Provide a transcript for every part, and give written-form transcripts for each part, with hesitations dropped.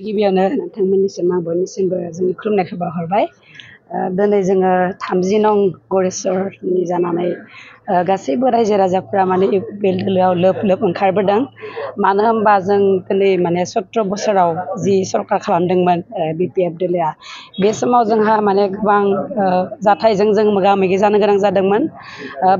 गिबियावनो नोंथांमोननिसिम आं बयनिसिमबो जोंनि खुलुमनायखौ बावहरबाय। दिनै जोङो 30 नं गरेस्वरनि जानानै गासैबो रायजो राजाफ्रा माने इउपिपिएल दोलोआव लोब लोब ओंखारबोदों। मानो होनबा जों दिनै माने 17 बोसोराव जि सरकार खालामदोंमोन बिपिएफ दोलोआ, बे समाव जोंहा माने गोबां जाथायजों जों मोगा मोगि जानो गोनां जादोंमोन।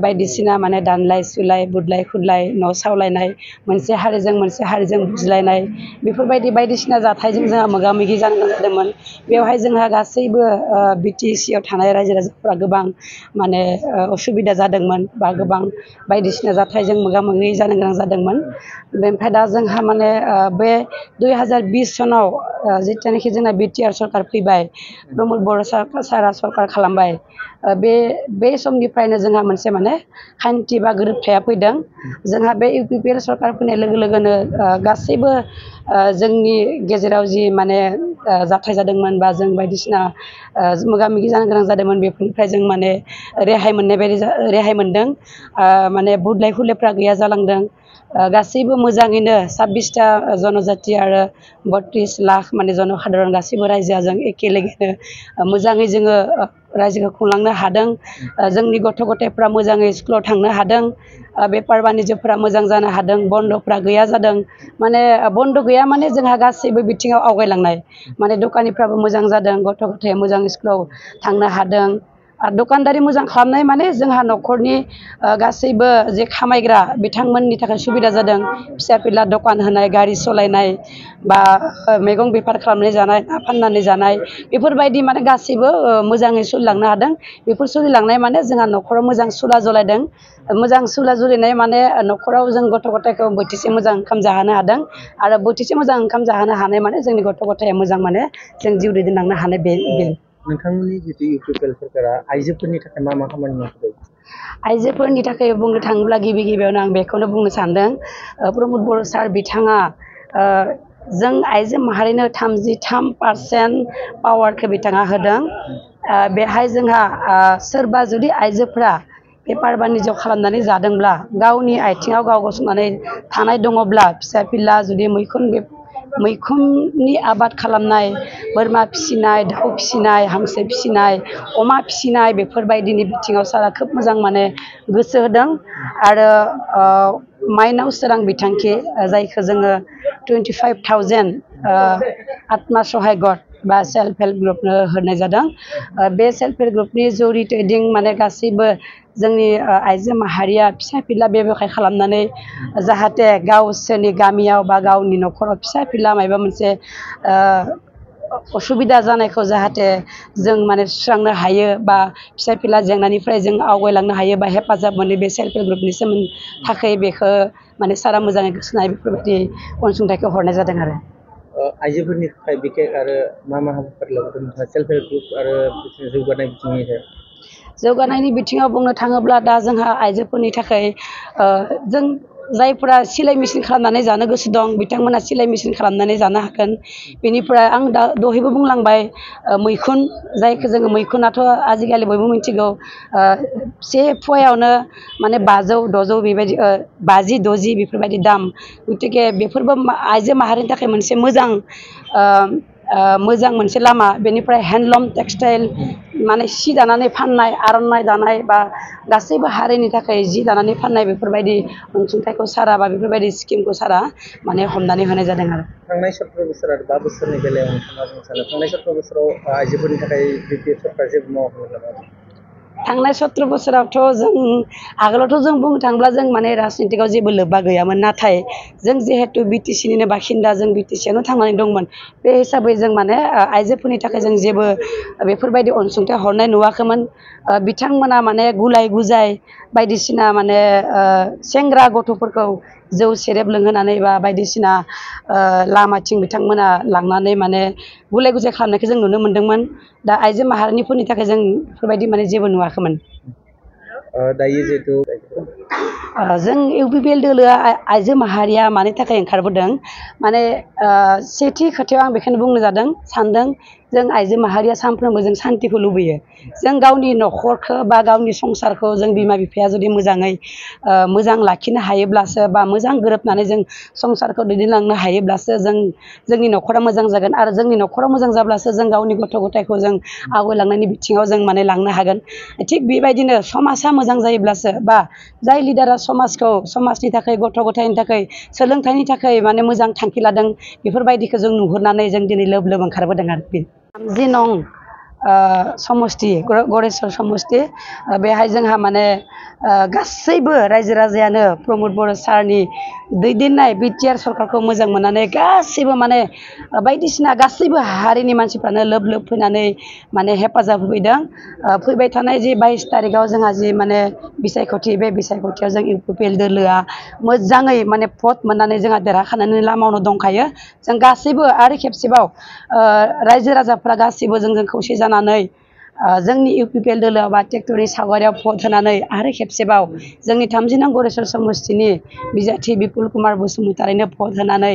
बायदिसिना माने दानलाय सुलाय बुदलाय खुदलाय न' सावलायनाय, मोनसे हारिजों बुज्लायनाय, बेफोरबायदि बायदिसिना जाथायजों जोंहा मोगा मोगि जानो गोनां जादोंमोन। बेवहाय जोंहा गासैबो बिटिसिआव थानाय रायजो राजाफ्रा गोबां माने असुबिदा जादोंमोन बा गोबां बायदिसिना जाथायजों मोगा मोगि जानो गोनां जादोंमोन। बेनिफ्राय दा जोंहा माने बे 2020 सनाव जिथियानोखि जोंना बिटिआर सरकार फैबाय, प्रमद बर' सारा सरकार खालामबाय, बे समनिफ्रायनो जोंहा मोनसे माने खान्थि बा गोरोबथाया फैदों। जोंहा बे इउपिपिएल सरकार फैनाय लोगो लोगोनो गासैबो जोंनि गेजेराव जि माने जाथाय जादोंमोन बा जों बायदिसिना मोगा मोगि जानो गोनां जादोंमोन, बेफोरनिफ्राय जों माने रेहाय मोननाय बायदि रेहाय मोनदों। माने बुदलाय खुदलायफ्रा गैया जालांदों। गासैबो मोजाङैनो 26टा जनजाति आरो 32 लाख माने जनसाधारन गासैबो रायजोजों एखे लोगोनो मोजाङै जोङो रायजोखौ खुंलांनो हादों। जोंनि गथ' गथायफ्रा मोजाङै स्कुलाव थांनो हादों। बेफार बानिज्यफ्रा मोजां जानो हादों। बन्द'फ्रा गैया जादों। माने बन्द' गैया माने जोंहा गासैबो बिथिङाव आवगायलांनाय, माने दखानिफ्राबो मोजां जादों, गथ' गथाया मोजां स्कुलाव थांनो हादों। आरो दखानदारि मोजां खालामनाय माने जोंहा न'खरनि गासैबो जे खामायग्रा बिथांमोननि थाखाय सुबिदा जादों। फिसा फिला दखान होनाय, गारि सालायनाय बा मैगं बेफार खालामनानै जानाय, ना फाननानै जानाय, बेफोरबायदि माने गासैबो मोजाङै सोलिलांनो हादों। बेफोर सोलिलांनाय माने जोंहा न'खराव मोजां सुला जलायदों। मोजां सुला जुलिनाय माने न'खराव जों गथ' गथायखौ बोथिसे मोजां ओंखाम जाहोनो हादों। आरो बोथिसे मोजां ओंखाम जाहोनो हानाय माने जोंनि गथ' गथाया मोजां माने जों जिउ दैदेनलांनो हानाय बे। नोंथांमोननि जितु इउपिपिएल सरकारा आइजोफोरनि थाखाय मा खामानि मावदों? आइजोफोरनि थाखाय बुंनो थाङोब्ला गिबियावनो आं बेखौनो बुंनो सानदों, प्रमद बर' सार बिथाङा जों आइजो माहारिनो 33% पावारखौ बिथाङा होदों। बेहाय जोंहा सोरबा जुदि आइजोफ्रा बेफार बानिज्य खालामनानै जादोंब्ला, गावनि आथिङाव गाव गसंनानै थानाय दङब्ला, फिसा फिला जुदि मैखुननि आबाद खालामनाय, बोरमा फिसिनाय, दाउ फिसिनाय, हांसो फिसिनाय, अमा फिसिनाय, बेफोरबायदिनि बिथिङाव सारा खोब मोजां माने गोसो होदों। आरो माइनाव सोरां बिथांखि, जायखौ जोङो 25,000 आत्मा सहाय गट बा सेल्फ हेल्प ग्रुपनो होनाय जादों। बे सेल्फ हेल्प ग्रुपनि जरियेदों माने गासैबो जोंनि आइजो माहारिया फिसा फिला बेब'खाय खालामनानै जाहाथे गावसोरनि गामियाव बा गावनि न'खराव फिसा फिला माबा मोनसे असुबिदा जानायखौ जाहाथे जों माने सुस्रांनो हायो, बा फिसा फिला जेंनानिफ्राय जों आवगायलांनो हायो बा हेफाजाब मोनो बे सेल्फ हेल्प ग्रुपनि थाखाय बेखौ माने सारा मोजाङै गोसोनाय बेफोरबायदि अनसुंथाइखौ हरनाय जादों। आरो आइजोफोरनि थाखाय बिखेख आरो मा हाबाफारि लाबोदों नोंथाङा सेल्फ हेल्प ग्रुप आरो जौगानाय बिथिंनिफ्राय? जौगानायनि बिथिङाव बुंनो थाङोब्ला दा जोंहा आइजोफोरनि थाखाय जों जायफोरा सिलाइ मेसिन खालामनानै जानो गोसो दं, बिथांमोना सिलाइ मेसिन खालामनानै जानो हागोन। बेनिफ्राय आं दा दहायबो बुंलांबाय, मैखुन, जायखौ जोङो मैखुनाथ' आजिखालि बयबो मिथिगौ, से फवायावनो माने 500-600 बेबायदि 50-60 बेफोरबायदि दाम। गतिके बेफोरबो आइजो माहारिनि थाखाय मोनसे मोजां मोनसे लामा। बेनिफ्राय हेन्दलुम टेक्सटाइल माने सि दानानै फाननाय, आर'नाइ दानाय बा गासैबो हारिनि थाखाय जि दानानै फाननाय, बेफोरबायदि अनसुंथाइखौ सारा बा बेफोरबायदि स्किमखौ सारा माने हमनानै होनाय जादों। आरो थांनाय 17 बोसोर आरो 5 बोसोरनि बेलायाव नोंथाङा बुंनो सानो थांनाय 17 बोसोराव आइजोफोरनि थाखाय बिपिएफ सरकार जेबो मावाखै नामा? थांनाय 17 बोसोरावथ' जों आगोलावथ' जों बुंनो थाङोब्ला जों माने राजनितिकआव जेबो लोब्बा गैयामोन। नाथाय जों जिहेतु बिटिसिनिनो बासिन्दा, जों बिटिसियावनो थांनानै दंमोन। बे हिसाबै जों माने आइजोफोरनि थाखाय जों जेबो बेफोरबायदि अनसुंथाइ हरनाय नुवाखैमोन। बिथांमोना माने गुलाय गुजाय बायदिसिना माने सेंग्रा गथ'फोरखौ जौ सेरेब लोंहोनानै बा बायदिसिना लामाथिं बिथांमोना लांनानै माने गुलाय गुजाय खालामनायखौ जों नुनो मोन्दोंमोन। दा आइजो माहारिनिफोरनि थाखाय जों बेफोरबायदि माने जेबो नुवाखैमोन। दायो जिहेतु जों इउपिपिएल दोलोआ आइजो माहारिया मानि थाखाय ओंखारबोदों माने सेथि खोथायाव आं बेखौनो बुंनो जादों सानदों जों आइजो माहारिया सानफ्रोमबो जों सान्तिखौ लुबैयो जों गावनि न'खरखौ बा गावनि संसारखौ जों बिमा बिफाया जुदि मोजाङै मोजां लाखिनो हायोब्लासो बा मोजां गोरोबनानै जों संसारखौ दैदेनलांनो हायोब्लासो जोंनि न'खरा मोजां जागोन आरो जोंनि न'खराव मोजां जाब्लासो जों गावनि गथ' गथायखौ जों आवगायलांनायनि बिथिङाव जों माने लांनो हागोन थिग बेबायदिनो समाजा मोजां जायोब्लासो बा जाय लिडारा समाजनि थाखाय गथ' गथायनि थाखाय सोलोंथाइनि थाखाय माने मोजां थांखि लादों बेफोरबायदिखौ जों नुहुरनानै जों दिनै लोब लोब ओंखारबोदों आरो 30 नं समस्ति गरेस्वर समस्ति बेहाय जोंहा माने गासैबो रायजो राजायानो प्रमद बर' सारनि दैदेननाय बिटिआर सरकारखौ मोजां मोननानै गासैबो माने बायदिसिना गासैबो हारिनि मानसिफ्रानो लोब लोब फैनानै माने हेफाजाब होफैदों फैबाय थानाय जि 22 तारिखआव जोंहा जि माने बिसायख'थि बे बिसायख'थियाव जों इउपिपिएल दोलोआ मोजाङै माने भट मोननानै जोंहा देरहाखानायनि लामायावनो दंखायो जों गासैबो आरो खेबसेबाव रायजो राजाफ्रा गासैबो जोंजों खौसे जानानै जोंनि इउपिपिएल दोलोआव बा ट्रेक्टरनि सावगारियाव भट होनानै आरो खेबसेबाव जोंनि 30 नं गरेस्वर समस्तिनि बिजाथि बिपुल कुमार बसुमतारिनो भट होनानै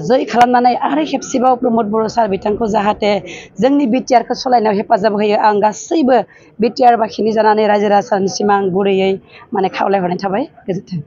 जै खालामनानै आरो खेबसेबाव प्रमद बर' सार बिथांखौ जाहाथे जोंनि बिटिआरखौ सालायनायाव हेफाजाब होयो आं गासैबो बिटिआर बाखिनि जानानै रायजो राजानिसिम आं गुरैयै माने खावलायहरनाय थाबाय गोजोन्थों।